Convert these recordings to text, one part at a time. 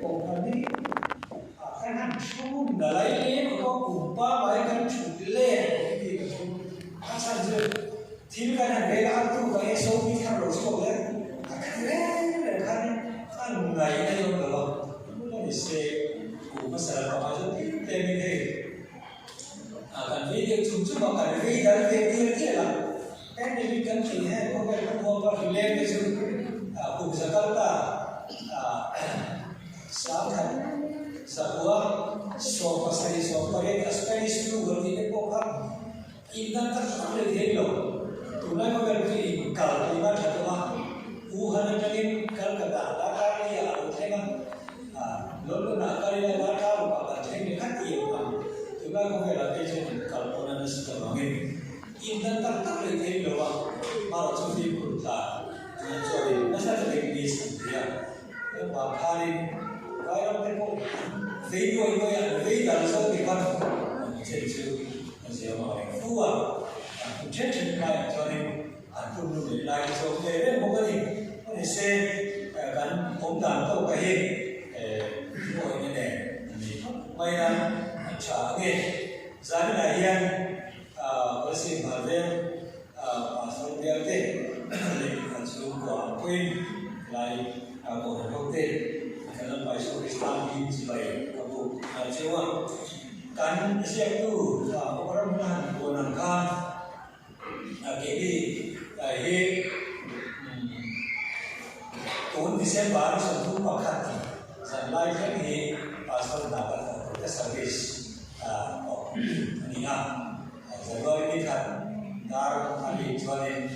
Kohhran hi kan han thu na lai leng khawp a, kum pangngai kan thut let awm tih ka hmu. A chhan chu thil kan han rel a, a tu ka SOP thar lo chhuak leh a khat reng reng khan a ngaih a ni awm lo a, hmun a ni se kum hmasa lam pangah chuan tlem tlemin hei kan vei deuh chum chum a, kan vei dal ve tial tial a, pandemic kan tih hian khawvel kan huam a, rileng te chu kum za kal ta sangkhat zakua 70 18 a Spanish flu kan tih te pawh kha indan tak tak leh thei lo, tunlai khawvel chu inkal tih a tha tawh a, Wuhan atangin Calcutta darkar li ah a lo thleng a, London ah kal ila darkar ruk ah kan thleng leh khat tih ang ang, tunlai khawvel ah te chuan inkal pawn a nasa ta vangin indan tak tak leh thei lo a, hmar chu fimkhur tla nan chuanin nasa takin mi chhan thei a, tlangval khanin vairam te pawh vei nuai nuai a, an vei dal zo ti khan an chen chu a zia vang reng fu a, an hmu then then laiah chuanin an phun lu leh lai te zawk ve reng bawk a ni. A ni se kan awm dan tawk a hi thuawihna nen a ni khawp mai a, a tha ang e. Zaninah hian Policy hmar veng Pastor bial te leh an chhungkua ang pawhin helai Kohhran ho te kan Lalpa Isua Krista hming chibai ka buk nghal cheu a. Kan ziaktu Upa Ramhuna han puan ang khan keini hi tun December 31 zanlai thleng hi Pastor hna kan thawk tur te service awm a ni a. January ni khat dar a nih chuanin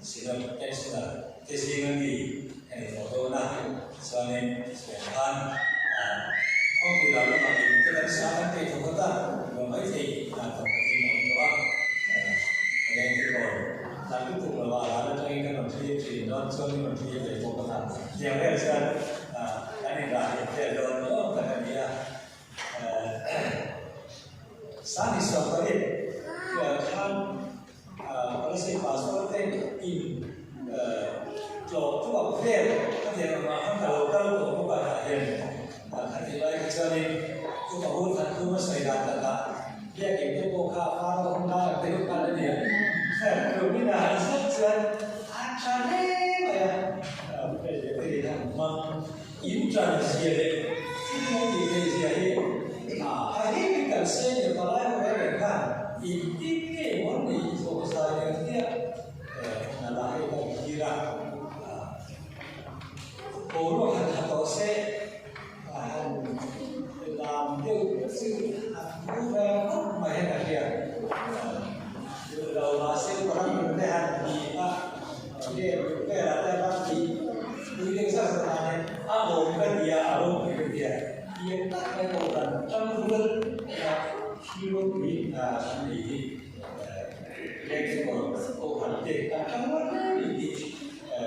Synod Pensioner te zinga mi ka ni tawh dawn a, chuanin chhuah khan khawpui lam lamah in te kan sa kan peih thawk a ta, ruah mai thei hna thawk khatin a awm tawh a, reng te pawh hlat lutuk lo a ral atangin kan rawn thlir thin dawn chuan min rawn thlir ve bawk a, tiang vel chuan kan inrah leh vel dawn ni awm tak a ni a. Sani Sawrkarin khan Palestine pastor te in tlawh chhuak vel a nih ang ah khan ka lo kal tawh bawk a tah hian khatih lai kha chuanin upa hun khat thum a sawi dan takah biakinn te pawh kha far a hun lai ang deuh khan a ni a, tumin a han zet chuan a tha hle mai a, In ṭan zia leh thil tih theih zia hi a him kan senior palai ho reng reng khan engtin nge maw an nih zawh zai reng hian hna lah hei kan thlir a, boruak han tha tawh se han lam deuh chu a thu ve khawp mai hian a hriat. Duh lo mahse param nunte han ni a, game velah te ram tih pui deuh zauh zauh nan hian a awm ka ti a, a ropui ka ti a, tiang tak mai pawh kan tang rual a thil ropui kan nei hi Lengzikawn Kohhran te kan tang rual hle mai tih a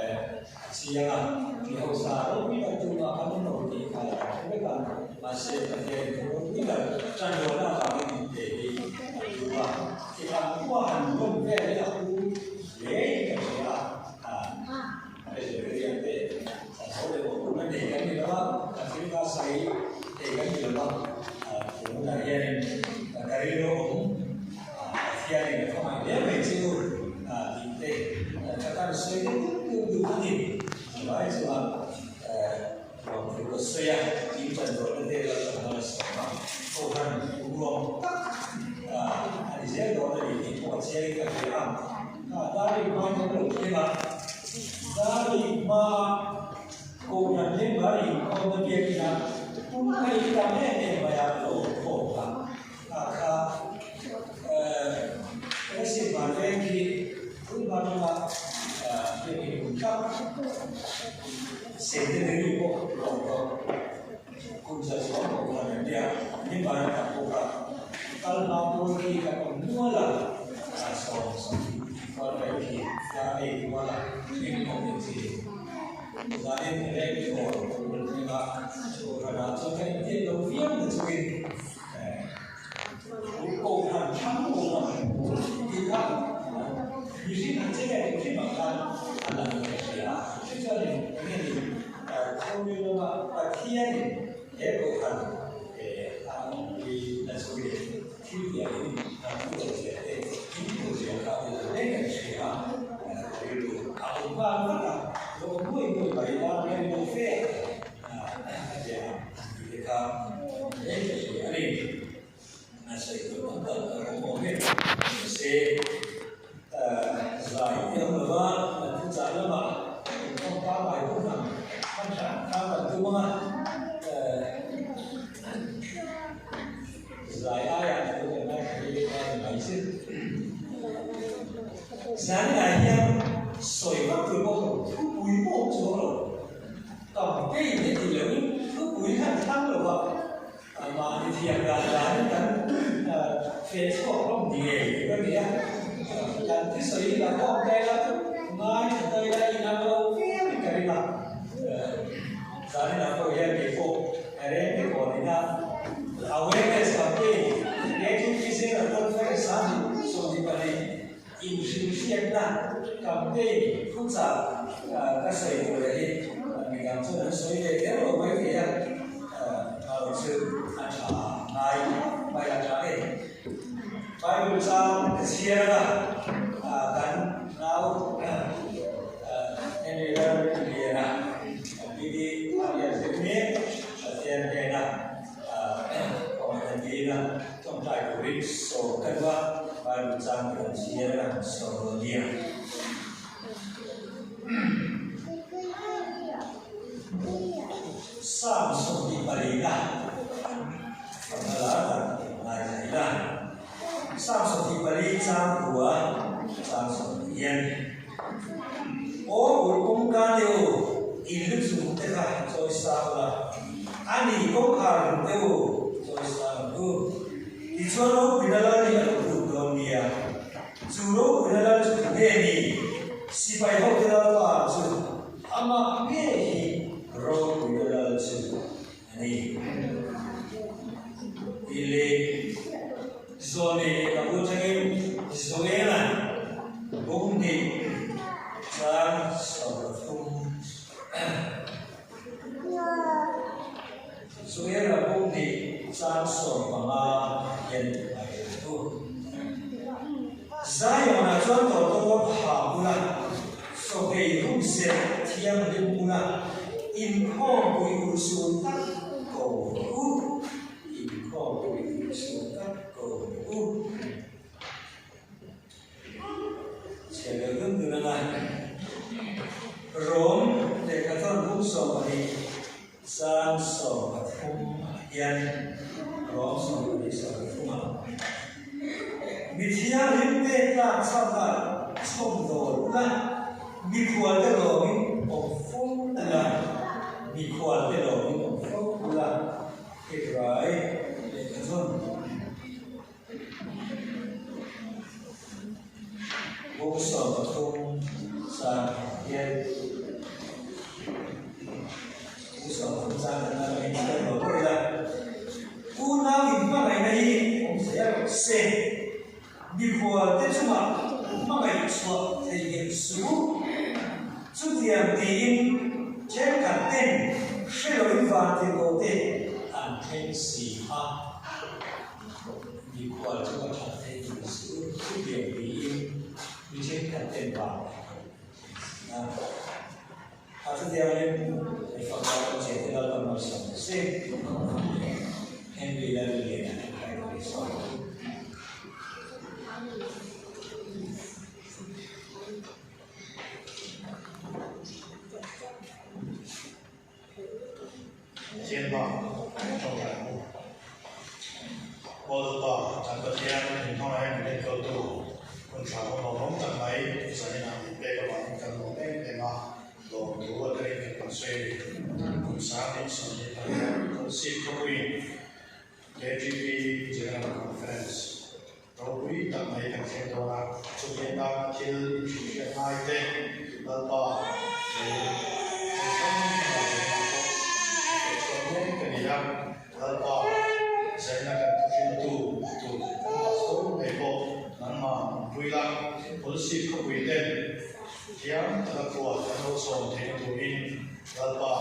chiang a, mi hausa ropui tak tumah kan awm lo tih kha kan hre vek a, mahse Pathian thu ropui tak tan rualna avangin inte hi a hlu a. Ti ang pawh han rawn vel hi a pu hle in ka hria a, Presbyterian te san ho leh awm na nei kan ni lo a, kan thil kha sawi thei kan ni lo a, tun hunah hianin ka rilru awm Pathianin a khawngaih hle mai che u tih te ka tan sawi deuh deuh deuh duh a ni. Chuvai chuan Ruang thu ka sawi a, in tan ruahna te la ka hmang a sawm a, Kohhran ruang tak a ni zel dawn a ni tih pawh a chiangin ka hria a. Dari hma kan lo thleng a, dari hmaa Kohhran member inkhawmna biakina pum kha in tam em em mai a, lo khawm kha a kha Resi Vanleng khi tun hma tanga biakin kum tak Centenary pawh lawm tawh kum 100 pawh khan an nia member an tam bawk a, kal hma pawl khi kan awm nual a, 70 kual mai khi dar ei kual a eng awm em chi zanin reng thawn kan thleng a, Kohhranah chuan kan intiat lo viau na chungin Kohhran thlang awm a tih kha mihring han che ve tawh hrim ah khan a lang in ka hria a, chu chuanin eng nge ni Khawlui lama Pathian. Kei thuchah ka sawi tur leh hi midang chuan an sawi ve kher lo mai thei a, erawh chu a tha ngai mai a tha e. Bible chang ka chhiar a, kan nau Henry Lalrinliana PD a riah zir mek Pathian hnena kawngah dina tawngtai turin sawm ka duh a, Bible chang ka rawn chhiar a, sawm nia. Psalm 24-na pangala tak ngaithla ila. Psalm 24 chang kua chang 20 hian, Aw ur kawngka te u, in lu chung te kha chawi sang ula, a ni kawngkhar lung te u, chawi sang ang u. Tichuan ropuina lal hi a lo lut dawn nia. Chu ropuina lal chu tu nge ni? Sipai hote lalpa chu amah nge hi ropuina lal chu a ni. Tih leh Zawhne lehkhabu atangin Joela bung hnih chang 30. Joela bung hnih chang 15 hian a rel thu. Zion-ah chuan tawtawr ha bula sawhei hun serh thianghlim bula inkhawmpui urhsun tak ko rawh u, inkhawmpui urhsun tak ko rawh u. Chhe leh dun dun anga Rom lehkhathawn bung 12 chang 13 ah hian Rom 12 13 ah Mi thianghlim pek tlak chhakah chhawmdawl ula, mikhualte lawmin awm fo ula, mikhualte lawmin awm fo ula, Hebrai lehkhathawn. Bung 13 chang hian bung 13 chang kan la in hriat lo pawh ila unau in hmangaihna hi awm thei a rawh se mikhual te chungah hmangaih chhuah thei ngei suh chutiang tiin thenkhat ten hre loin vantirhkoh te an thleng si a. Mikhual chu a that thei tur chu chutiang tiin mi thenkhat ten vang a a chutiangin mi fapa chu che te Lalpa malsawm ta se Henry Lalliana a sawi. Pathian pa tawngtai ang u. Aw Lalpa, kan Pathian min hmangaih min enkawltu, hun tha hun lawmawm tak mai zaninah min pek avangin kan lawm em em a, lawmthu a tarin kan rawn sawi a ni. Kum 2028 Kawlsip khawpuiin KGP General Conference Ropui tak mai kan thleng dawn a, chumi atana thil inhrilhhriat ngai te Lalpa lei hmun hrang hrangah zainah pawh feh chhuak mek ka ni a, Lalpa zaina kan thuhriltu tur kan pastor ngei pawh nangmah awmpui la, Kawlsip khawpui ten thiam taka khua kan lo chhawm theihna turin Lalpa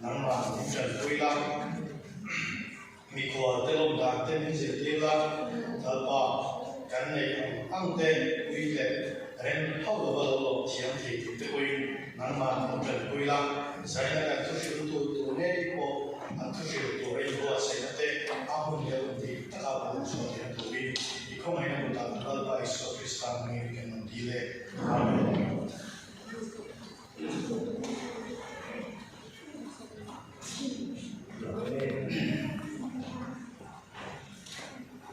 nangmah min tanpui la. Mikhual te lawm dan te min zirtir la, Lalpa kan neih ang ang te pui leh rem hauh lova lo lawm thiam thei tur te pawhin nangmah min tanpui la, zaina kan thuhriltu tur ngei pawh an thuhril tur a inbuatsaihna te a hmun leh hun dik taka pawh chhuah theihna turin i khawngaihna kutah kan Lalpa Isua Krista hmingin kan rawn dil e. Amen.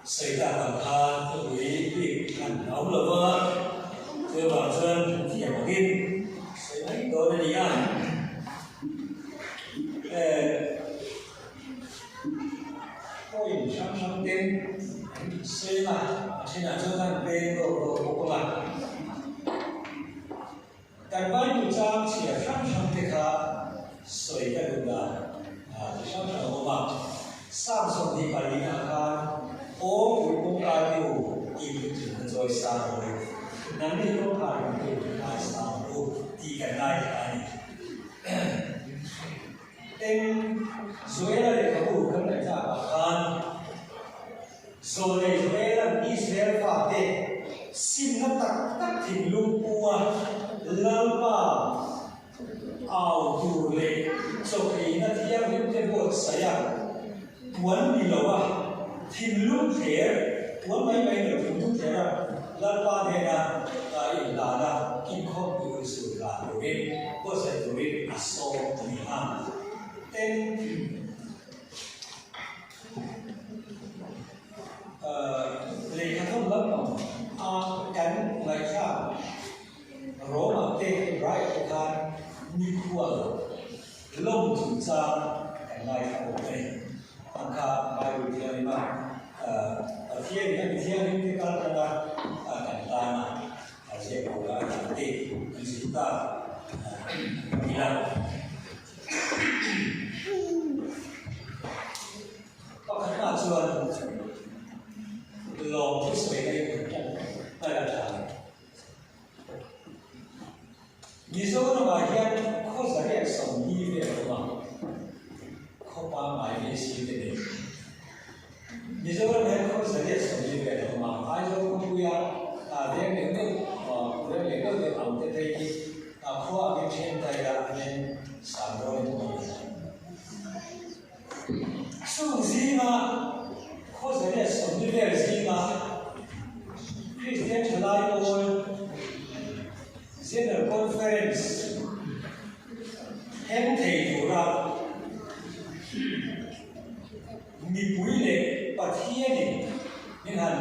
Sawi tak ang khan ka ui bik an awm lo va, chuvang chuan thiam angin sawi mai dawn a ni a. Point hrang hrang ten an sawi a, a thenah chuan an peng dawk dawk bawk ang a. Kan Bible chang chhiar hrang hrang te kha sawi ka duh dan chi hrang hrang a awm a. Psalm 24 ah khan, Aw ur kawngka te u, in lu chung ka chawi sang hawi. Nangni kawngkhar lam te in khai sang ang u tih kan ngaithla a ni. Eng Joela lehkhabu kan ngaihthlak ah khan Zawlei Joela'n Israel fate simna tak tak thinlung pu a Lalpa au tur leh chawkeina thianghlim te buatsaih a puan ni lo a thinlung thler, puan mai mai lo thinlung thler a Lalpa hnena inhlan a inkhawm tur insul hlan turin buatsaih turin a sawm a ni a. Ten lehkhathawn lampang a kan ngaihthlak Roma te Hebraia te khan mikhual lawm chungchang kan ngaithla awm a ni. Ang kha Bible thianghlim a Pathian in a mi thianghlim te kal tanga kan tana a ziak tur a dan te kan zir ta ila. Pakhatna chuan lawm thusawi na in kan tan mai a tha a ni. Mizoramah hian khaw zariat 40 vel a awm a, khaw pangngai ve si te nei. Mizoram hian khaw zariat 40 vel a awm a, Aizawl khawpuia veng leh deuh veng leh deuh deuh ang te phei hi khua angin then ta ila a then sang dawn in awm a. Chung zinga khaw zariat 40 vel zinga Kristian thalai pawl General Conference thleng thei tura mipui leh Pathianin min han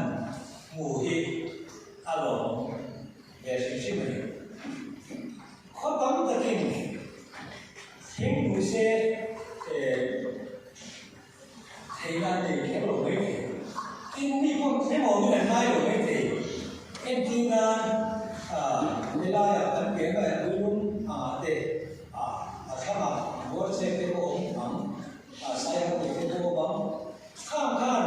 hmu hi a lawmawm ve hrim hrim a ni. Khaw tam takin thleng duh se Theihna an nei kher lo mai thei. Tin, mi pawh thleng awmin an ngai lo mai thei. Entir nan, helaiah kan pian laiah tuilum angah te, a thlangah buarchek te pawh awm ang, saiha pui te pawh awm ang. Khang khan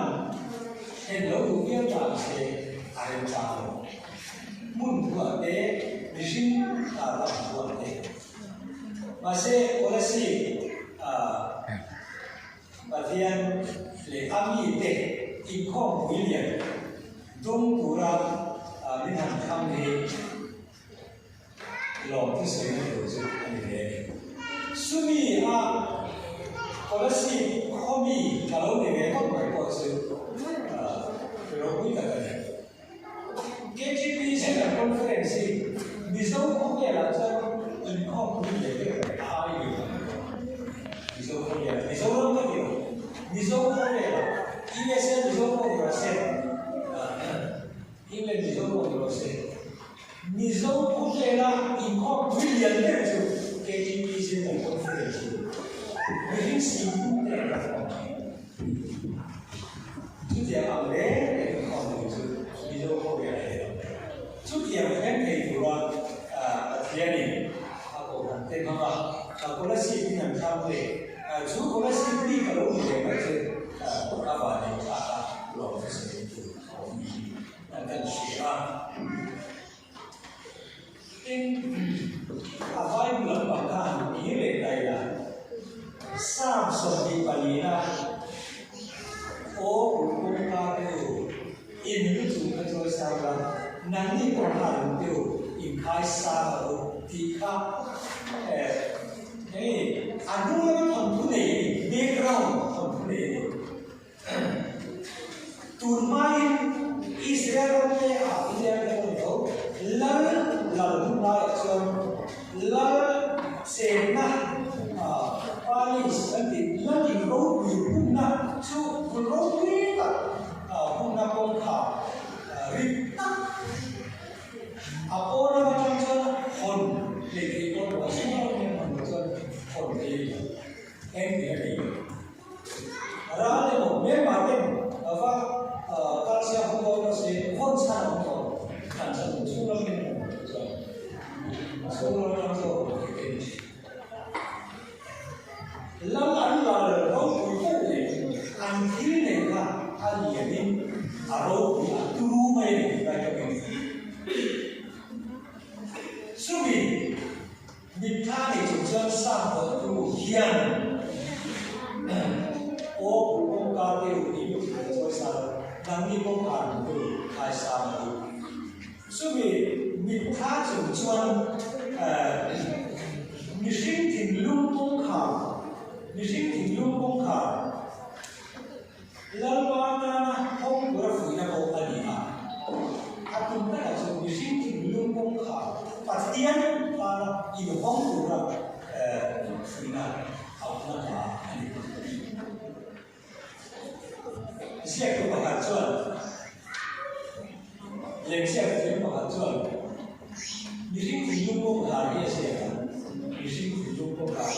thlen lo duh viau ta ang se a remchang lo. Hmun thuah te, mihring tam thuah te. Mahse, Kolasib Pathian leh a mite inkhawmpui lian dawng tura min han thlang hi lawm thusawi na tur chu a ni ve a ni. Chumi a Kolasib khaw mi ka lo ni ve ngawt mai pawh chu ropui tak a ni. KGP General Conference hi Mizo khawvelah chuan inkhawmpui leh ber a ai ve tak a ni. Mizo khawvelah, Mizoram ka ti lo, Mizo khawvelah, USA Mizo pawh ni rawh se, England Mizo pawh ni rawh se, Mizo khawvela inkhawmpui lian ber chu KGP General Conference hi mihring singpum te an la khawm thin. Chutiang ang reng reng in khawm tur chu Mizo khawvel a hel ang. Chutiang thleng thei tura Pathianin a kohhran te hmang a, Kolasib in an thlang leh chu Kolasib bik a lo ni ve mai chu a van nei thlak a lawm hmasa in tur a awm niin kan hria a. Tin, a Bible lampang kha han kir leh ta ila, Psalm 24-na, Aw kut kawngka te u, in lu chung kha chawi sang la, nangni kawngka lung te u, in khai sang ang u, tih kha hei a hnung lama thawnthu nei a ni, background thawnthu nei a ni. Tun hmain Israel ram te ah India ram te pawh ni tho, lal lal hun laiah chuan lal chenna palace kan tih lal in ropui hunna chu hmun ropui tak hunna kawngkhar rit tak a pawn lam atang chuan hawn hleih theih pawh a ni lo, a chhung lam hian hawn loh chuan hawn theih a ni lo, engtin a ni. Ral emaw hmelmah ten va kal chhia hun dawn lo se vawn chhan awm tawh an chan duh chhung lam in awm tawh chuan a chhung lam atang chuan awm thei te ni thin. Lal an lal ropui poh leh an thil nei kha a lian in a ropui a turu mai a ni tih lai ka beng. chuan Sam pawhtu hian Aw pu kawngka te u in u thil chawi sa lo, nangni kawngkhar hmu te u khai sang a ni. Chumi mitthla chung chuan mihring thinlung kawngkhar, mihring thinlung kawngkhar, Lalpa tana hawng tura fuihna pawh a ni a. A tum takah chuan mihring thinlung kawngkhar Pathian tana inhawng tura fuihna a awmna hna a ni. Ziaktu pakhat chuan Lemziak thiam pakhat chuan mihring thinlung kawngkhar hi a ziak a, mihring thinlung kawngkhar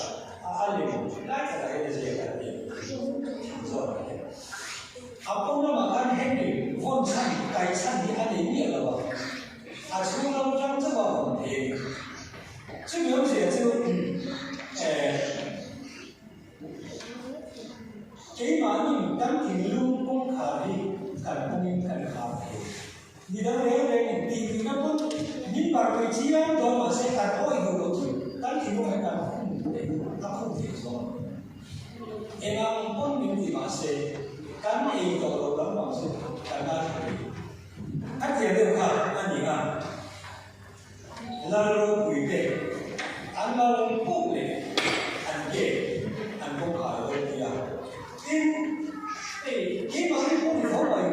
a a lem lai takah hian a ziak a ti zawk a ni. A pawm lamah khan Henry vawn chhan kai chhan hi a nei miah lo a, a chhung lam tang chauh a vawn thei a ni. Chumi awmzia chu eh. Keimahnin kan thinlung kawngkhar hi kan hawngin kan khar thei. Mi dang reng reng in tih duhna pawn min parpui chiang dawn mahse kan awih duh loh chu kan thinlung hian kan khum thei a khum thei zawk. Engang pawn min ti mahse kan ei tawh loh lam vang chu kan ngaithla thei. A tia deuh kha a ni a. Lal ropui te an lal pawh leh an gate an kawngkhar a lo ti a. Tin, hei keimahni pawh ni tho mai.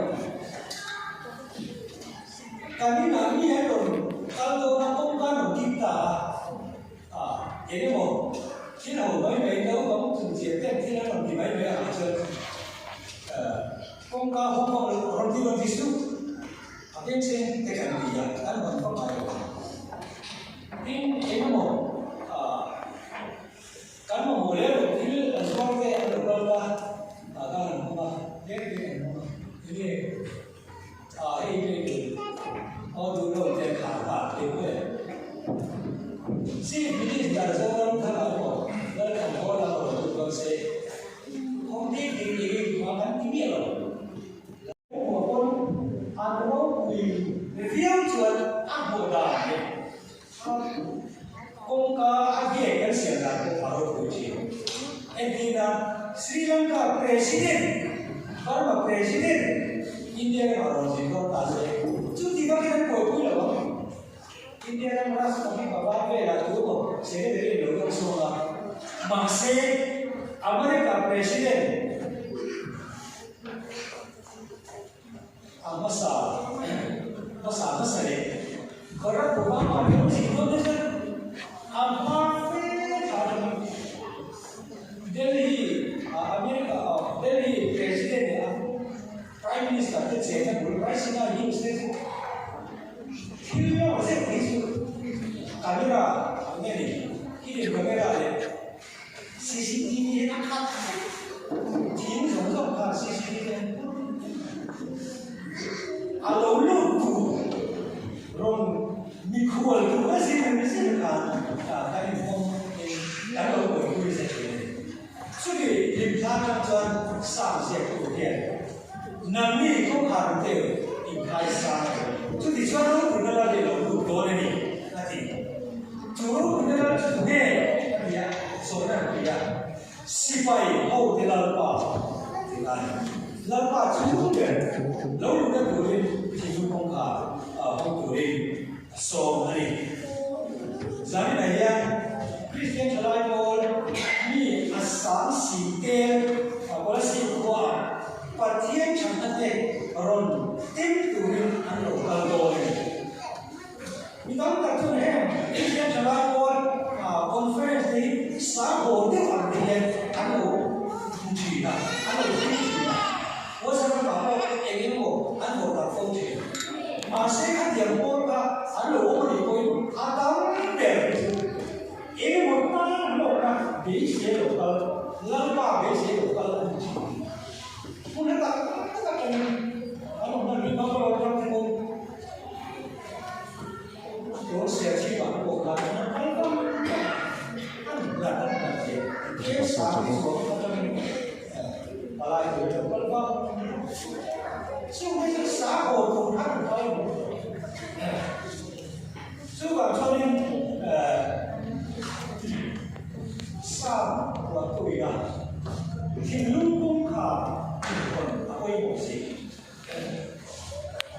Kan inah mi an rawn kal dawn a, kawngka an rawn kik ta a, ah eng emaw thil ho mai mai naupang chungchiah ten thil an rawn ti mai mai ang chuan kawngka hawng vak lo rawn ti rawn ti suh. A bengchheng te kan ti a, kan rawn vak ngai lo. Tin, engemaw kan mamawh leh lo thil an zuar ve an lo kal ta, ah kan han hmang a, leng te kan hmang a, enge ah hei hei hei aw duh lo te khar nghal thei mai a. Chief Minister Zoramthanga emaw Lalthanhawla rawn lut dawn se, kawng ding ding enge duh a kan ti miah lo. Hmuh pawn an ropui viau chuan a hmuh dan leh kawngka a gate kan siam dan pawh a ropui thin. Entirna, Sri Lanka President, Burma President, India ramah rawn zin dawn ta se, chuti vakin an buaipui lo ang. India ram Rashtrapati Bhavan velah thu emaw Secretary lo dawng chhuak a, mahse America President, A hmasa hmasa hmasa leh Barack Obama hi awm zing dawn nasa. A hma fe thla atangin Delhi America Delhi President leh a Prime Minister te chenna bul Raisina Hills te chu thil lawk zet hi chu camera ang nge ni hidden camera leh CCTV hi a khat thing zawng zawng khan CCTV an a lo lut tur rawn mikhual tur a zir zir khan kan inhawng in kan lo buaipui zet thin a ni. Chumi hlimthla atang chuan Sam ziak tur hian nangni kawngkhar te inkhai sang a ni. Chuti chuan ropuina lal hi a lo lut dawn a ni a ti. Chu ropuina lal chu tunge a ti a, zawhna an ti a, Sipai ho te Lalpa ti a ni. Lalpa chu ber lo luhna turin thinlung kawngkhar hawng turin a sawm a ni. Zaninah hian Kristian thalai pawl mi a sang si tel a Kolasib khuaah Pathian thatna te rawn tem turin an lo kal dawn a ni. Mi tam tak chuan heng Kristian thalai pawl conference te hi sang haw deuh ang te hian an lo hmu thin a, an lo thlir thin a. Whatsapp ramah pawh eng emaw an haw darh fo thin. Mahse khatiang pawl kha an lo awm a nih pawhin a tam ber chu eng emaw tan hlawkna beisei lo kal, Lalpa beisei lo kal a ni thin. Hun hla tak tak atangin an awmna lui Bangalore ram te pawh Tun Serchhip ah pawh khan an kal vang vang a, an hlat an hlat hle. Tlem sang hi chuan atangin palai tur lo kal vang chung hi chu sa haw tur an kal chuvang chuanin. puahtu ila thinlung kawngkhar inhawn a pawimawh si.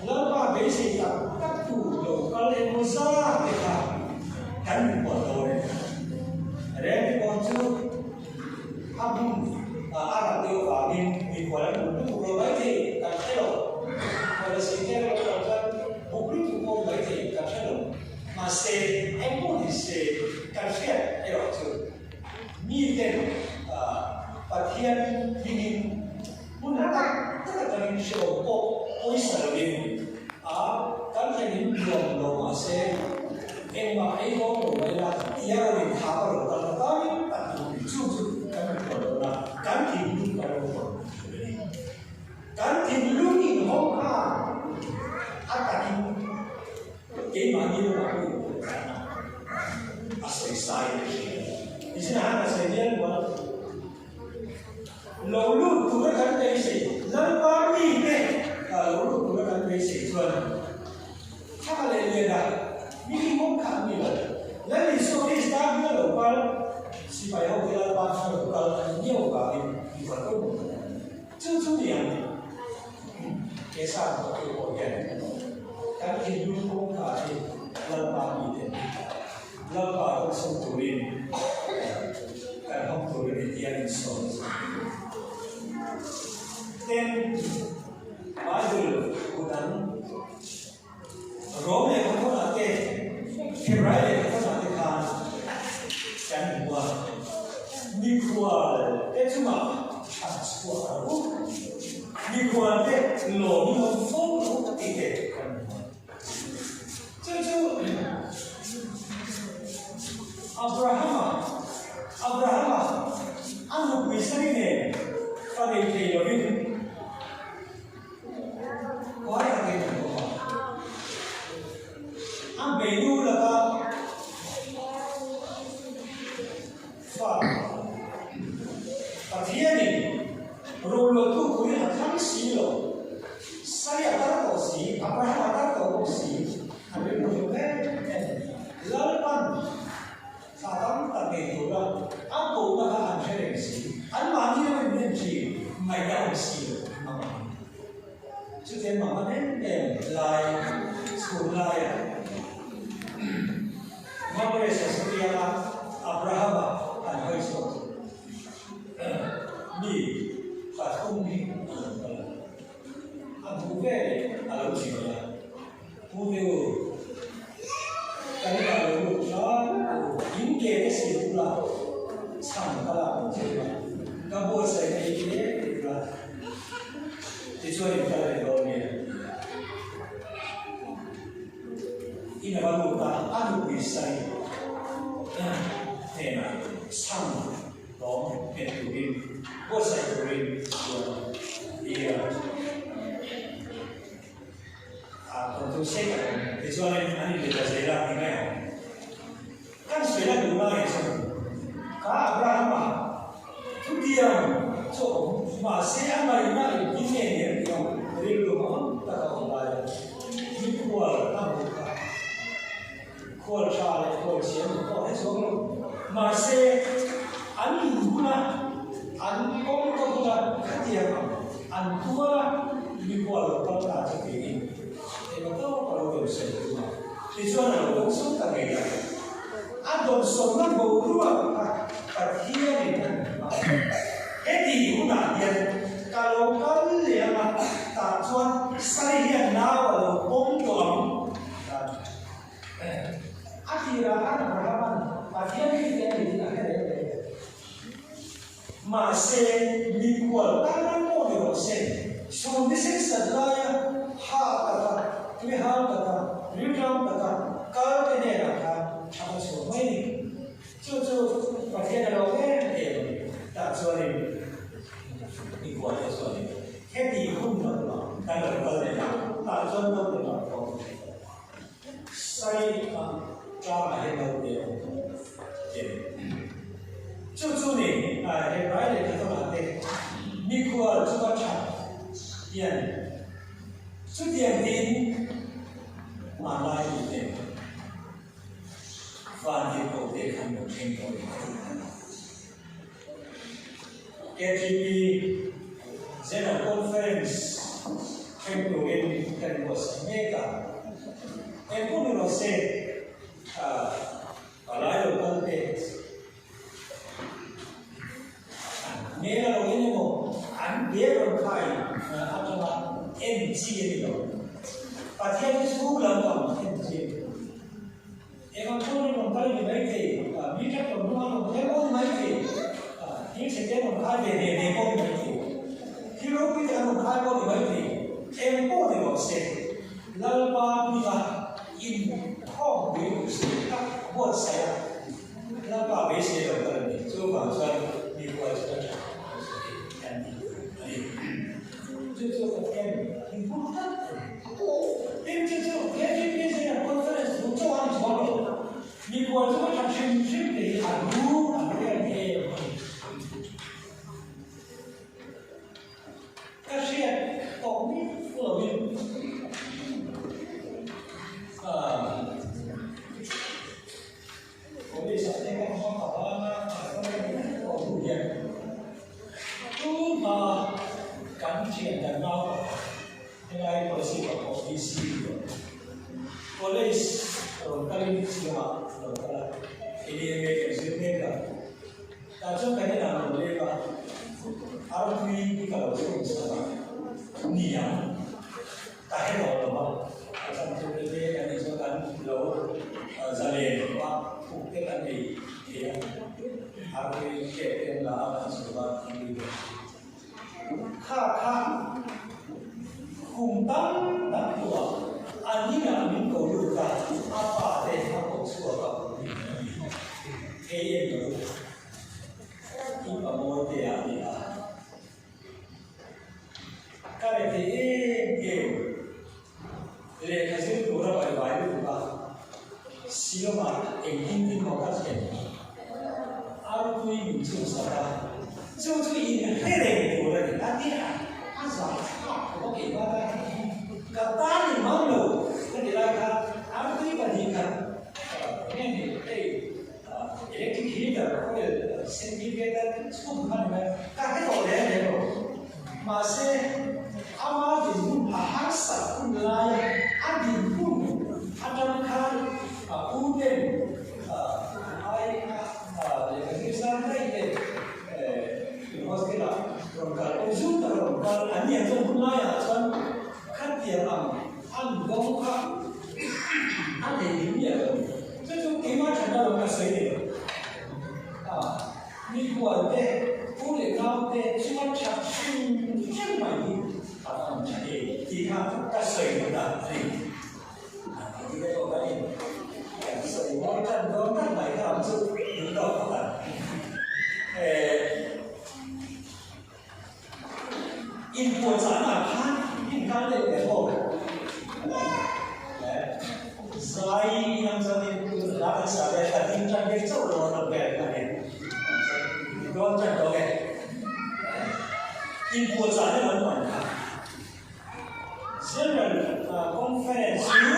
Lalpa beisei tak tak tu lo kal emaw zat te kha kan inpuah dawn e. Reng pawn chu a hmun a rat deuh vangin mikhual an buk lutuk lo maithei kan hre lo. Mikhual a sei te lo kal chuan buk lutuk pawh maithei kan hre lo. Mahse, engpawh ni se kan hriat erawh chu miten Pathian hmingin hmun tak tak atangin hrehawm pawh pawisa lovin a kan thlenin nuam lo mahse engmah ei dawn lo mai la tia rawn inthah a rawn kal ta tamin tak chu chu kan inphuah lo na kan thinlung kan lo phuah tur a ni. Kan thinlung inhawng khan a takin Keimahni lamah pawh inpawh dan a, a sawi sai a hria. Nichinah khan ka sawi dial mual. Lo lut tura kan beisei, Lalpa mite lo lut tura kan beisei chuan thla leh lian a, mi hi mawng kha an ni lo. Lal Isua Krista hming a lo kal, sipai ho te Lalpa hming a lo kal a ni miau vangin mi khual pawimawh tak an ni. Chu chu ni ang. He sang pawh pawh hian kan thinlung kawngka hi Lalpa mite Lalpa rawng sawm turin kan hawng tur a ni tia insawn a ni. Tin, Bible bu dang Rom lehkhathawnah te, Hebrai lehkhathawnah te khan kan hmu a, mikhual te chungah that chhuak a ru, mikhual te lawm in awm fo ru tih te kan hmu a. Chu chu Abrahama, Abrahama a nupui Sari nen fa nei thei lovin, Khuai takin an awm a, a hmeinu laka fa Pathianin roluahtu turin a thlang si lo, Sai a tar tawh si, Abraham a tar tawh bawk si, an rilru hlauh em em. Lalpan thla tam tak nei tura a kohna kha an hre reng si, anmahni ram in en thin ngaih a awm si lo ang a. Chutiang mah hman em em lai chhun laia Mamre Sasurianga Abrahama an hawi chhuak chu mi pathum hi a lo kal a, a hmuh veleh a lo chimawlh a. Pu Deu, kan inah lo lut hram u, in ke te sil ula, chhang ka lak ang che u a, ka buatsaih na ei hle ula, tichuan in kal leh dawn nia. In a va lut a, a nupui sai hnenah chhang lawm nghet turin, buatsaih turin chuan tia. A thawnthu sei tak awm. Tichuanin an inbe ta zel a, eng ngai ang? Kan sawi la duh lai chuan ka Abrahama thutiang chu a awm, mahse a ngaihna engtin nge ni an tih ang rilru hmang tak a awm lai a, mikhual a hmuh kha khual tha leh khual chhia hmuh pawh a hre chuang lo. Mahse an in bula an kawngka bula khatiang ang an tuar a, mikhual lo kal ta chu tiin engmaw tawk a lo dawnsawm tum a, tichuan a lo dawnsawm ta ngei a. A dawnsawmna boruak kha Pathianin a hmu a, heti hunah hian ka lo kal leh ang a, tah chuan Sari hian nau a lo pawm tawh ang. A tirah khan Abrahama'n Pathian hi te a ni tih a hre reng reng lo. Mahse, mikhual tan pawh ni rawh se, chhun ni sen sat laia ha taka, tui hang taka, rilram taka kal te hnenah khan tha a chhuah mai ni. Chu chu Pathian a lo em em a ni. Tah chuanin mikhual te chuanin heti hun lo kan lo kal leh a, tah chuan lo ti lo tawh. Sai a tlangah hian naute a awm tawh em? Chu chu ni Hebrai lehkhathawnah te mikhual chu a that hian chutiang tiin hmanlai tute van tirhkohte khan lo thleng tawh em? KTP General Conference thleng turin kan inbuatsaih mek a. Engpawh ni rawh se, palai lo kal te hmel a lo en emaw an bag rawn khai atanga en chi a ni lo. Pathian hi chhung lampang en chi a ni lo. Eng ang pawh ni rawn kal a ni maithei, mi tractor hnung an rawn kher pawh a ni maithei, thil chhe te an rawn khai ve ve ve pawh a ni maithei, thil ropui te an rawn khai pawh a ni maithei, eng pawh ni rawh se, Lalpa hminga inkhawmpui hrisel tak buatsaih a, Lalpa beisei lo kal a ni. Chuvang chuan mi huai chu ka tha ka sawi kan ti tur a ni. Chu chu Pathian min hmu tlat a ni. Tin chu chu KTP General Conference duh chauh a ni chuang lo. Mikhual chu ka tha hrim hrim tih hi a lu an riat em a ni. Ka hriat tawh miah lovin Police ah te ka hmang a bang a, a tawh hnu hian tun hma kan thian kan nau pakhat helai policy pa pawh DC College rawn kalin chhimah a rawn kal a, NEMA kan zir mek a. Tah chuan kan inah rawn leng a, artui hi ka lo chhun chhan a, nia ka he tawh lo va, a chhan chu enge kan nih chuan kan lo zalen tawh a, thuk te kan ei thei a, artui kek te an la a, kan chhun a, an tui bawk si. Kha kha kum tam tak hnuah an inah min ko lut a, a pa te a ko chhuak a, Hei en lo i pa mawi te ah ni a, ka re thei em em, lehkha zir tur a vai vai lutuk a, Siamah engtin tin maw ka thlen artui min chhun sak a, chu chu inhre reng tur a ni a ti a, a zah thlak khawp a keimah ta ka tan in mang lo ka ti lai kha artui pahnih khat nge ni hei electric heater oil centimeter chhun kha ni mai ka hre tawh reng reng lo mahse ama dinhmun a harsat hun laia a dinhmun atang khan a u ten ai a lehkha zir sang daih te hostel ah rawn kal awm zut tak rawn kal an ni ang chuan hun laiah chuan khatiang ang an dawng kha a nei ding miah lo. Chu chu keimah thatna lam ka sawi ni lo. A mikhual te, pu leh nau te chunga that hrim hrim mai hi a va ang tha em tih kha ka sawi duhna a ni. A ti te pawh kan in kan sawi mawi tan dawn tak mai kha ang chu duh tawk phawt ang. Eh. Inpuahchahnaah khan inkal leh leh bawk. Zai inang chuanin hla kan sa ve ka ding tan vel chauh lo an awm ve a ni. Dawn tan tawh e. Inpuahchahna lam pang kha. General Conference chu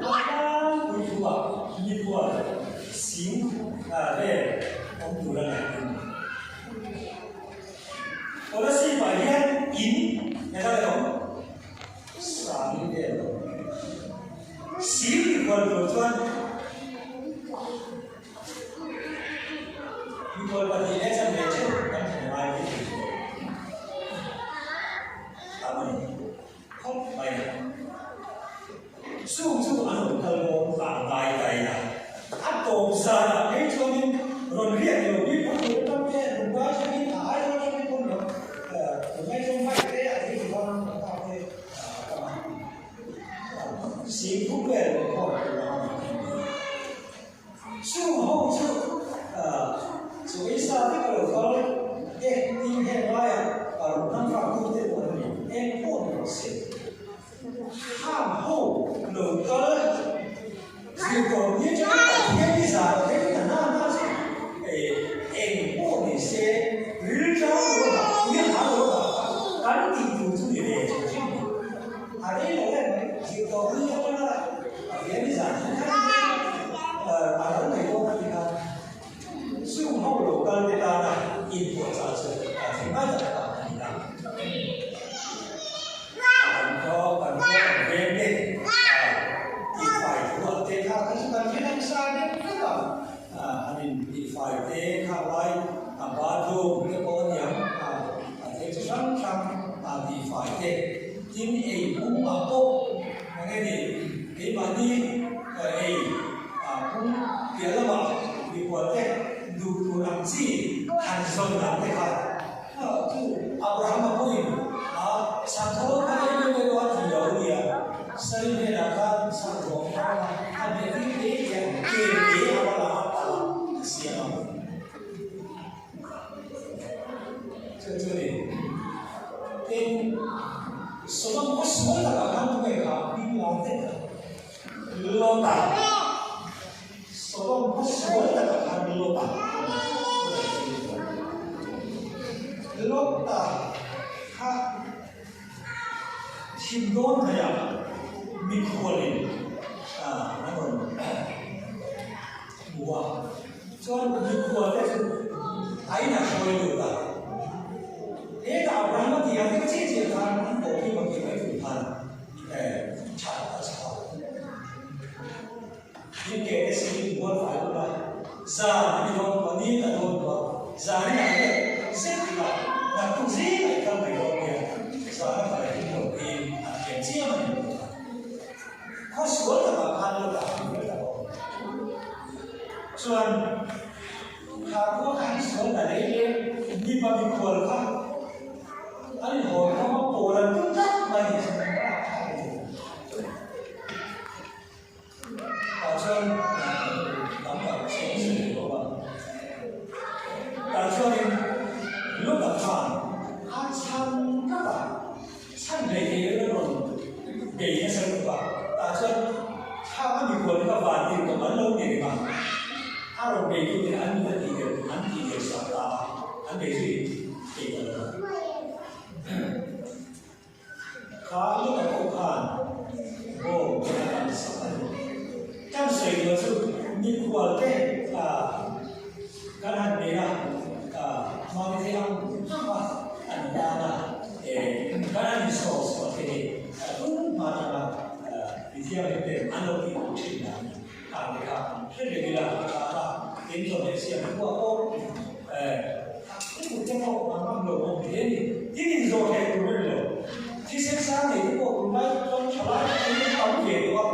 a tlangpui thuah mikhual sing vel awm tur a ngaih a ni. Kolasib ah hian in hetah leh awm sang vel awm. Sing mikhual tur chuan Mikhual pahnih leh chanve theuh kan thlen ngai mai thei tawh tam a ni khawp mai a. Chung chu an rawn kal dawn vang ngai tai a, a tawp zanah phei chuanin rawn riak lo bik phawt tur tam te Mumbai atangin a Aizawl atangin pawn lo Mumbai chuan bike te a thei duh a, car te a tam a. Singpur vel inkhawm tur a ni. Chung ho chu chaw ei sa tihfai te kha lai a bathroom te pawh a niang a a thil chi hrang hrang a tihfai te tin ei pum ah pawh eng nge ni keimahni ei a pum piah lamah mikhual te duh tur ang chi han zawn dan te kha Chu Abrahama pawhin a chhangthawh kha em em erawh a ti lo a nia. Sari hnenah khan chhangthawh a hmang a, a hmeh tir te hian ke te a va la a pal a, a siam a. Chu chu ni. Tin, Sodom khaw sual takah khan tunge kha hming lar deuh a? Lota. Sodom khaw sual takah khan Lota Lota kha thim dawn hnaihah mikhualin an rawn hmu a, chuan mikhual te chu a inah hruai lut a. Hetah Abrahama tih ang deuh chiah chiah khan an bawh hi maw tih mai tur khan that a chhau. Tin ke te si in bual fai bawk a, zan a ni dawn tawh a, ni a dawn tawh a, zan in ah hian zet ila naktuk zing ah i kal mai dawn nia, zan a kal hi lo tiin an thiam chiam a ni lo ta. Khaw sual takah khan lo dah ang vel tak awm. Chuan kha khua kha an sual ta leh leh mipa mikhual kha an inhawn khawm a, pawl an tum tlat mai ni chuan an rah thlak a ni. Tah chuan tam tak chhawng zir leh bawk a. Tah chuanin Luka khan a chhan tlat a, chhan hlei thei lo in a rawn bei nasa lutuk a. Tah chuan thlang a mikhual kha van tir tawp an lo ni reng a, a rawn bei tu ten an mit a tih der an tih der sak ta a, an bei zui thei ta lo a. Kha Luka pawh khan bawm te a kan sak a ni. Kan sawi duh chu mikhual te kan han nei a, mahni thei ang ang a an tan a, kan han insawm chhuah te hi tum hma atanga mithianghlim ten an lo tih duh thin dan khan te kha hre reng ila a tha a, tin chawhmeh siam khuah pawh Thupui te pawh a ngam lo awm hle a ni. Tin inzawh hleh tur a ni lo. Thisen sang nei te pawh tunlai chuan thalai te pawhin an tam ve tawh a.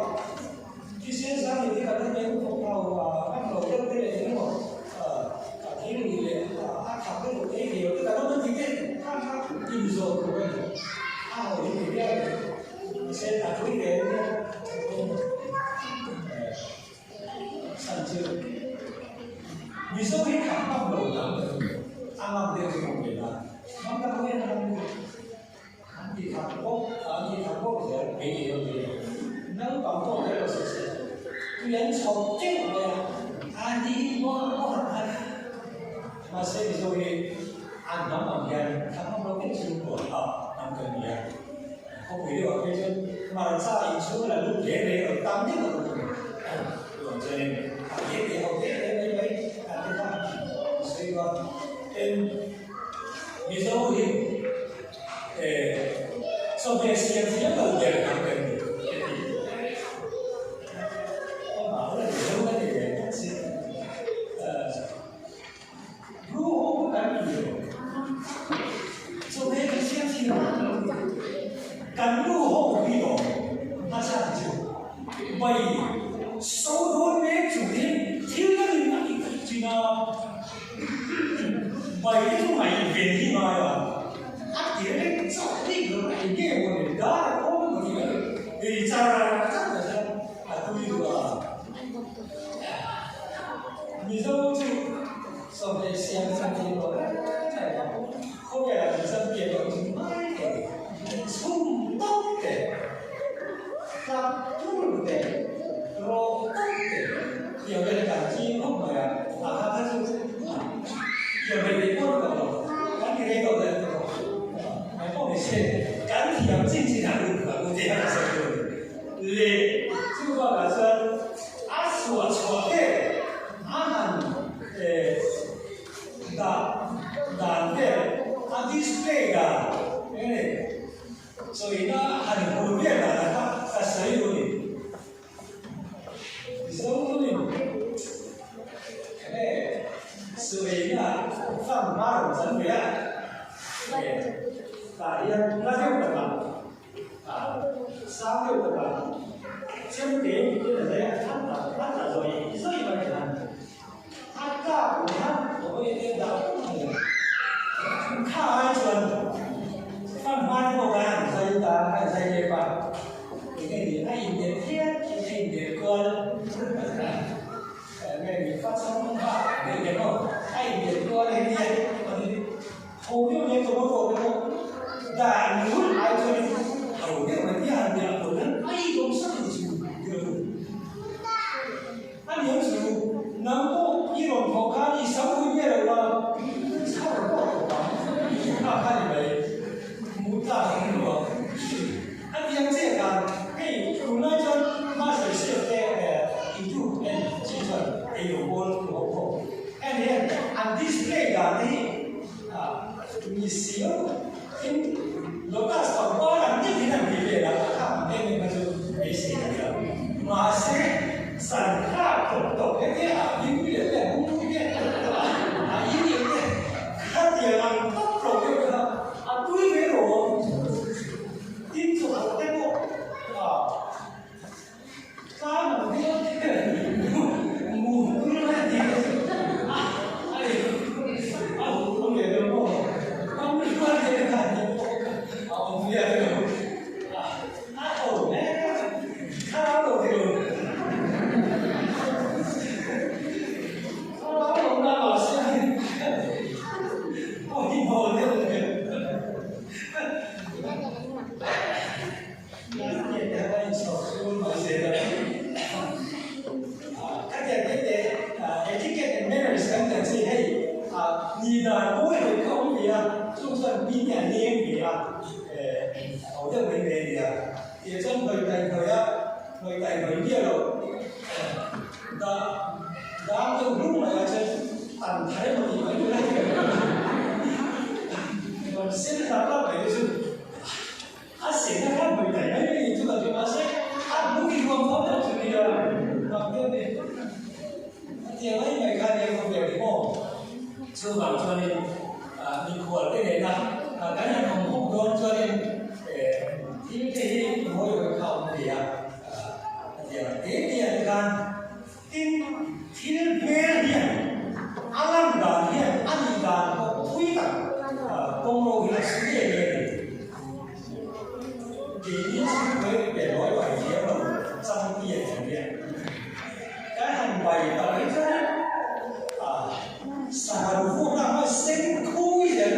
Thisen sang nei te kan la hmel bawk lo a, ngam lo deuh te leh eng emaw a thil nih leh a thak deuh te ei ve lo te kan awm a ti te khan kha inzawh tur a ni. A ho hi ni viau mai. Mahse a tui ve a nia. Chhan chu Mizo hi thah ngam lo dang a ngam deuh chu awm ve la, ngam tak hian a ngam deuh an ti thak bawk an ti thak bawk zel mai thei lo ve naupang pawh tel lo se se tui an chhawp teuh mai a, a ni maw maw han a mahse Mizo hi an hnam ang hian thah ngam lo deuh chu a hnam kan ni a. Khawpui deuh ah phei chuan hmarcha inchhung a la lut reng reng lo tam deuh a awm thung. Chuvang chuanin a te te ho te te mai mai an ti kha a sawi a. Tin, Mizo hi eh chawhmeh siam thiam lo ber ang kan ni ka ti. Amah la Mizo ka ti ve tlat si. Ruhawm kan ti lo. Chawhmeh kan siam thin a, kan ruhawm hi awm a chhan chu bai so dawn mek chung hian thil ka rin a tih theih thin a, bai te chu ngaihven hi ngai a, a tir reng chauh bik lo a eng nge maw ni dar a khawm emaw tih mai ri char char ta hian a tui duh a. Mizo chu sawmhleh siam chan thei tawh reng mai a, khawvelah kan champion loh chu mai thei chhum tawp te, tlak tur te, rawh tawp te tiang vel kan ching khawp mai a, a kha kha chu thiam rei thei pawh ni tawh lo, kan ti rei tawh leh tawh mai pawh ni se, kan thiam chin chin ah lut ang u tih a sawi tur a ni. Leh chu bakah chuan a chhuah chhuah te a han dah dan vel a display dan eng nge chawina a han hur vel dan ah kha ka sawi duh a ni. Mizoin eng nge. Sueina fam hma rawn chan ve a, tah hian hla deuh takah sang deuh takah chemte in a zai a, a tla a tla zawih zawih mai thin a, a tlak leh a hawi te dah pawp mai a, kha ai chuan fam hma te pawh khan an zai ta an zai lep a, enge ni a indelh hian a indelh kual. En hian an display dan hi mi siam in lotus pangpar ang deuh in an ti vel a, a khak ang em em kha chu beisei a ni lo. Mahse san khak tawp tawp hetia a ding leh te a bung te a in leh te khatiang ang tawp lo deuh kha a tui ve rawh. Tin chawhawh te pawh A sehna khan vawi tai mai mai chu kan hre mahse a hmu ki huam tho tho chu nia mak deuh ni. A tiang mai mai khan nia khawp leh ni maw? Chuvang chuanin mikhual te nena kan han awm hawk dawn chuanin thil te hi mawi hawi kha awm thei a, a tiang te te ah te khan tin thil hmel hian a lan dan hian a nih dan pawh thui tak kawng ro hi a su ngei ngei a ni. Keini chhungkaw pe lawi bai thiam lo chang ti a thiam hian kan han bai tak hi chuan sangha ruhna hma sen khui zel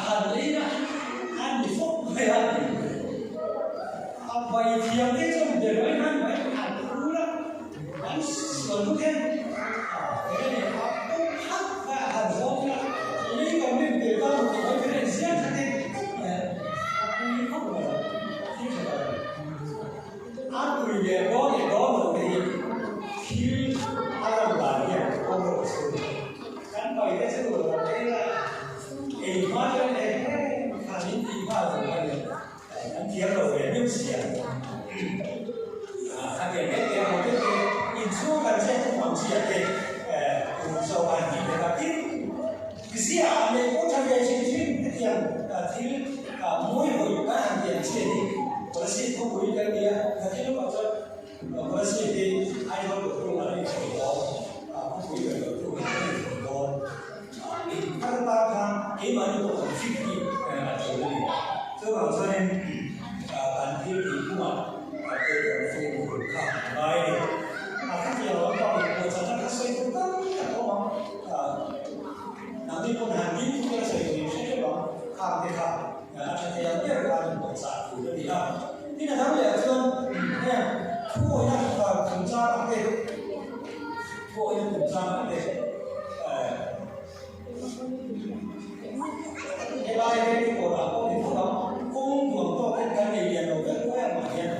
han ei a a ni fawk mai a. A bai thiam te chuan be lawi hman mai an phur a, an sual lut hian a eng nge a pawm hak mai a han zawng ila lei kan rin ve ta lo tih mai kher a inziak kha te tawp mai a, a pui khawp mai a, thil tha tak a ni. A tui leh dawn leh dawn lo te hi thil a lan dan hian kawng rawh a chhun. Kan pai te chu rawh ila ei hma chuan e he khan in tih nghal tur a ni. An thiam lo ve miau si a. Khatiang te te ho te te inchhung kan chet thung ang chi ah te kum so a ni te kha tin zia ah leh pawh tha ve hrim hrim hetiang thil mawi hawi kan han ti ang chi a ni. Policy thupui kan ni a, nakin lawkah chuan policy hi Aizawl Doctor an inchhawm dawn, khawpui ber Doctor an inchhawm dawn. A ta khan keimahni pawh kan fit hi a tul a ni. Chuvang chuanin kan thil tih kungah te kan fimkhur kha a ngai a ni. A khatiang lam pang leh pawh chana kha sawi tur tam tak a awm ang. Nangni pawn han ding chu ka sawi tur in hre hrep ang. Khang te kha a tha thei ang ber khan in pawh chah tur a ni a. Tin a dang leh ah chuan heng thuawina chungchang ah te thuawina chungchang ah te Helai hi kawrah pawh ni tho ang, kawng nuam tawk hian kan nei lian lo vek ruai amah hian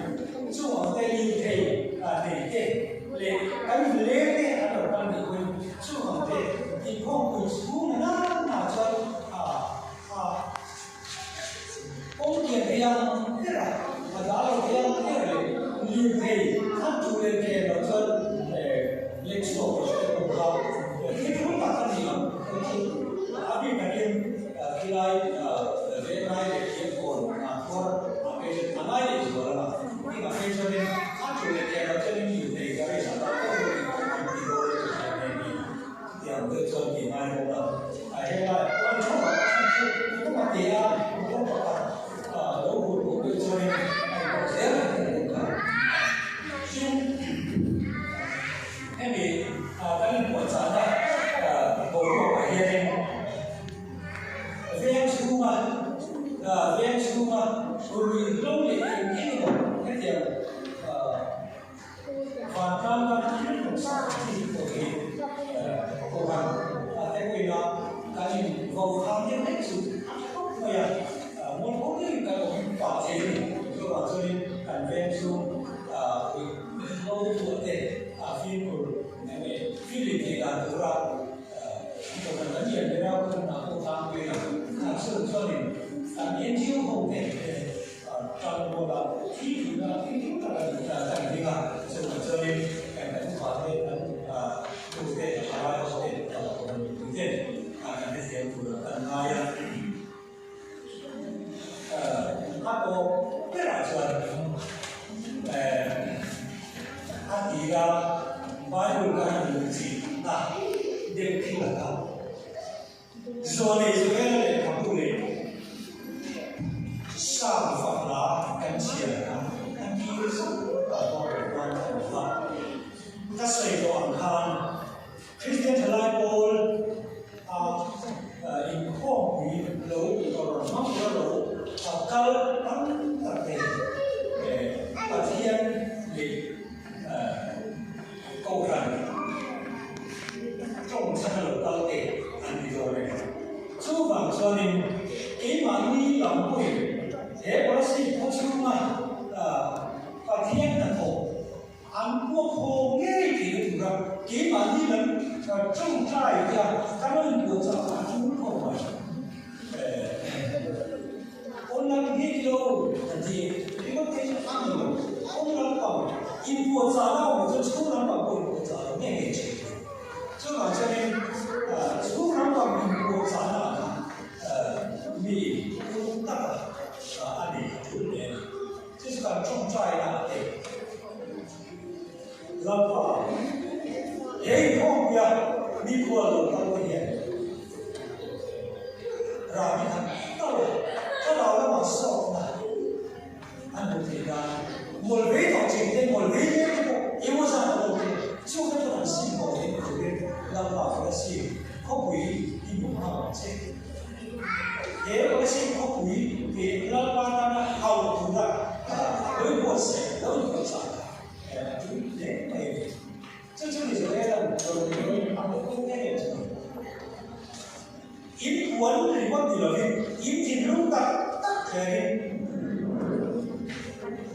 chung ang te lirthei nei te leh kan leng te an lo kal nih pawhin chung ang te inkhawmpui chhung na na na chu. chuan tih ngai dawn a, a helai pawh a ni tho a, a chhan chu kawng a te a, kawng pakhat lo hul pawh pawh chuanin a inpawh zel a ni tih kha. Tin, hemi kan inpuahchahna boruakah hianin veng chhunga veng chhunga ruihhlo leh eng eng emaw hetiang Vantlang tan thil hnawhsak chi hi pawh hi Kohhran a te pawhin a kan in vo khang deuh hlek chu a tha khawp mai a, mualpho deuhin kan awm pah thei a ni. Chuvang chuanin kan veng chu ruihhlo tuah te a fimkhur eng nge fimhlim theih dan tura Kohhran kan lian ber a, Kohhran ah pawh tlangpui a, chuvang chuanin kan NGO ho te Tan ruala thi thihna thil hlu tak a ni tih kan hming a, chuvang chuanin kan upa te, kan nu te, thalai ho te, kan mipui te kan hrethiam tur ah kan ngai a. A tawp berah chuan a tira Bible kan han luhchilhna deuh thil a kha. Zawnei Joela lehkhabu leh Sam fahla kan chhiar kha a kir zauh a bawk kual a ni a. Ka sawi tawh ang khan Kristian thalai pawl a inkhawmpui lo tawrh hmang tura lo a kal tam tak te Pathian leh Kohhran tawng chhan a lo kal te an ti dawn e. Chuvang chuanin keimahni lam pawhin he policy khaw chhunga Pathian hnathawh an puak haw ngei theihna tura keimahni lam tawngtai te a kan lo inpuahchah kha a tul khawp mai. Online video an ti ringawt te chu a ni lo. Kawng lampang inpuahchah na awm chu chhung lampang pawh inpuahchah lo nge nge thin. Chuvang chuanin chhung lampang inpuahchah na kha mi uluk taka a ni a tul hle a ni. Chu chu kan tawngtai na a te. Lalpa, he inkhawmpuia nikhua lo kal te hian Rami khat tal thlarau lamah sawtna an hmuh theih nan ngawl vei tawh chin te, ngawl vei mek te pawh emaw zat a lo te chung te pawh an sim haw theih turin Lalpa Kolasib khawpui i hmu hma ang che. He Kolasib khawpui hi Lalpa tana hauh tura lo inbuatsaih, lo inbuatchah kha A tui hle mai a ni. Chu chu Israel an rawn ni a hmuh pawh ngei ang chu. In puan ringawt ni lovin in thinlung tak tak thlerin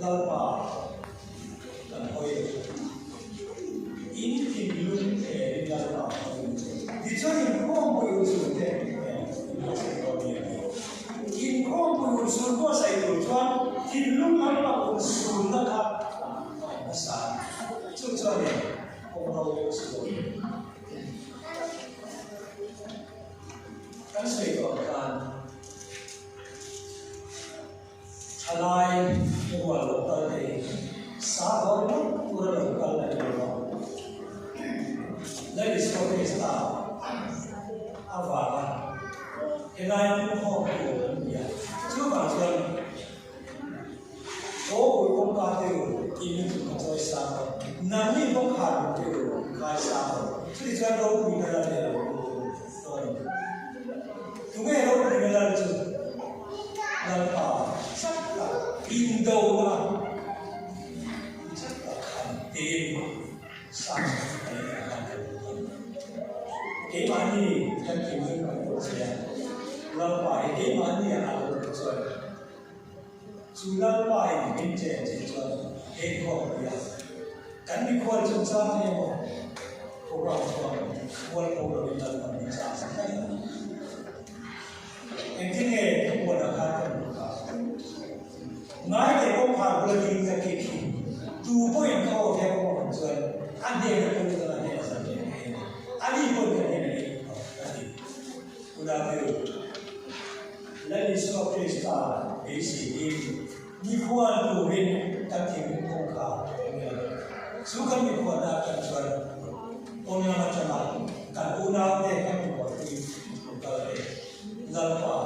Lalpa kan hawi ang chu. In thinlung thlerin Lalpa kan hawi ang chu. Tichuan inkhawmpui unsur te buatsaih dawn ni a ti. Inkhawmpui unsur buatsaih tur chuan thinlung Lalpa unsurna kha Hmasa chu chuanin kawng ro chu kan sawi tawh khan thalai rual lo kal te hi sa haw ringawt tura lo kal a ni lo a, Lal Isua Krista avanga helai pumhawk tur an ni a, chuvang chuan Aw ui kawngka te u, in lu chu ka chawi sang lo, nangni kawngkhar ru te u, kai sang lo, chuti chuan ropuina lal leh lo pu dawn a ni. Tunge ropuina lal chu? Lalpa chak tak indona chak tak khan tiin sang a leh a khan ka lut a ni. Keimahni kan thinlung kan pawh che a, Lalpa hi keimahni ah a lo lut chuan Chu Lalpa in min chen che chuan heng khawpui a kan mikhual chungchang hi emaw program chuan mualpho lovin Lalpa min chang sak daih a. Engtin nge thupuanah khan kan hmuh kha? Ngai leh kawngkhar bula ding ka kik hi tu pawhin ka aw hian ka hmuh chuan a hnena ka lut anga hnena zan leh ka en a, ani pawhin ka hnena ei a ti. Unau Lal Isua Krista beiseiin mikhual turin kan thinlung kawngkhar a ni a. Chu kan mikhualna atang chuan pawn lam atanga Kan unaute kan rualpui lo kal te Lalpa.